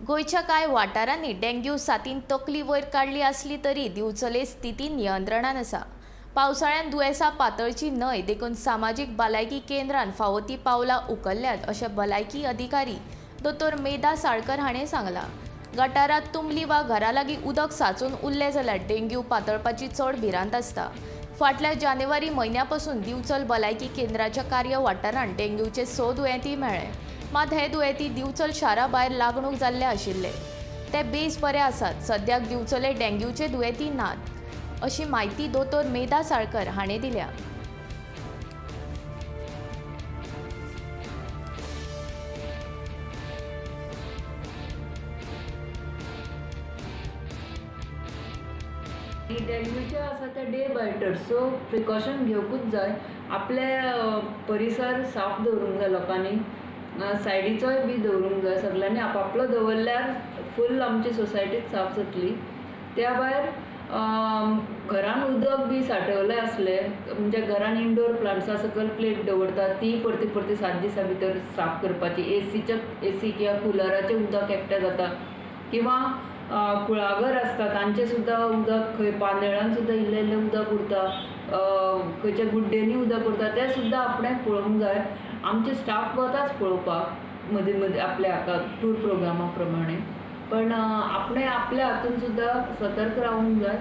गोंयच्या कांय वाठारांनी डेंग्यू साथीन तकली वयर काडली आसली तरी दिवचले स्थिती नियंत्रणान आसा। पावसाळ्यान दुयेंसां पातळची न्हय देखून सामाजीक भलायकी केंद्रान फावो ती पावलां उखल्ल्यात अशें भलायकी अधिकारी दोतोर मेधा साळकर हाणें सांगलां। गटारांत तुंबली वा घरा लागीं उदक सांचून उरलें जाल्यार डेंग्यू पातळपाची चड भिरांत आसता। फाटल्या जानेवारी म्हयन्या पसून दिवचल भलायकी केंद्राच्या कार्य वाठारांत डेंग्यूचे 6 दुयेंती मेळ्ळे, मात हे दुयेंती दिवचल शारा भायर लागणूक जाल्ले आशिल्ले। ते बेस बरे आसात। सद्याक दिवचले डेंग्यूचे दुयेंती नात अशी म्हायती दोतोर मेधा साळकर हाणें दिल्या। डेंग्यूचे आसा ते डे बायटर, सो प्रिकॉशन घेवकूच जाय। आपले परिसर साफ दवरूंक जाय लोकांनी, सायडीचोय बी दवरूंक जाय। सगळ्यांनी आपापलो दवरल्यार फूल आमची सोसायटीच साफ जातली। त्या भायर घरान उदक बी सांठवलें आसलें म्हणजे घरान इनडोर प्लांट्सां सकयल प्लेट दवरतात ती परती परती 7 दिसां भितर साफ करपाची। एसी किंवा कुलराचें उदक एकठांय जाता किंवा कुळागर आसता तांचें सुद्दां उदक खंय पानेळान सुद्दां इल्लें इल्लें उदक उरता, खंयच्या गुड्ड्यांनी उदक उरता, तें सुद्दां आपणें पळोवंक जाय। आमचे स्टाफ वताच पळोवपाक मदीं मदीं आपल्या हाका टूर प्रोग्रामा प्रमाणे, पण आपणें आपल्या हातून सुद्दां सतर्क रावूंक जाय।